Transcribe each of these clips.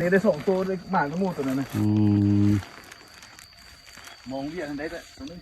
ນີ້ໄດ້ສອງໂຕ ໄດ້ໝານກວ່າໝູ່ໂຕນັ້ນນະ. ອືມ ມອງວຽກຫັ້ນໄດ້ແຕ່ໂຕໜຶ່ງ.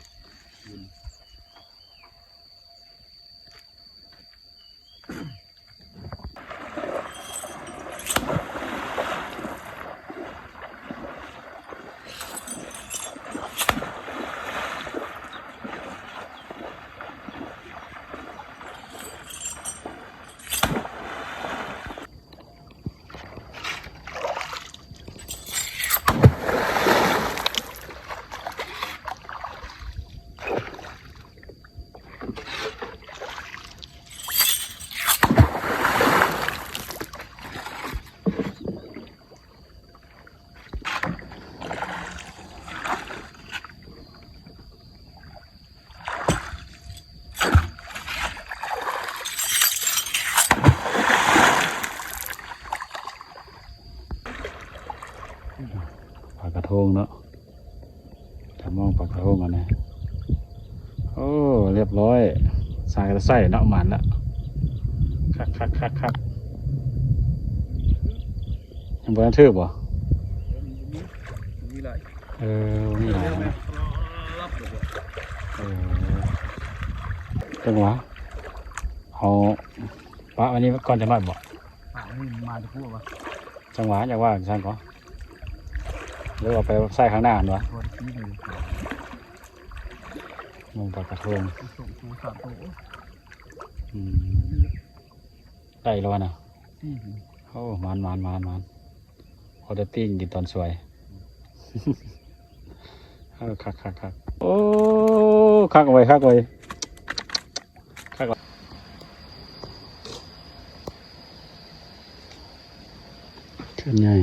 ປາກະໂທງເນາະ ຖ້າມອງປາກະໂທງອັນນີ້. ໂອ້ ລຽບຮ້ອຍ ສາຍກະໃສ່ເນາະ ໝານລະ. ຄັກໆໆໆ ຍັງບໍ່ທັນຖືກບໍ່? ເອີ ມີຫຼາຍ ເອີ ມີຫຼາຍເນາະ. ເອີ ຈັງຫວະ ເອົາປະໄວ້ນີ້ກ່ອນຈັກໜ້ອຍບໍ່? ປະໄວ້ນີ້ມາແຕ່ຜູ້ວ່າ ຈັງຫວະ ຢາກວ່າຈັ່ງຊັ້ນກໍ ຫຼືວ່າໄປໃສ່ຂ້າງໜ້າຫັ້ນວະ? ໂອ້ ໄດ້ສີ່ໂຕ ມອງປາກະໂທງ ສອງໂຕ ສາມໂຕ. ອືມ ໄດ້ແລ້ວວະນະ ສີ່ໂຕ. ໂອ້ ໝານໆໆໆ ພໍໄດ້ປີ້ງກິນຕອນສວຍ. ເອີ ຄັກໆໆ ໂອ້ ຄັກເວີຍ ຄັກເວີຍ ຄັກເວີຍ. ເຂື່ອນໃຫຍ່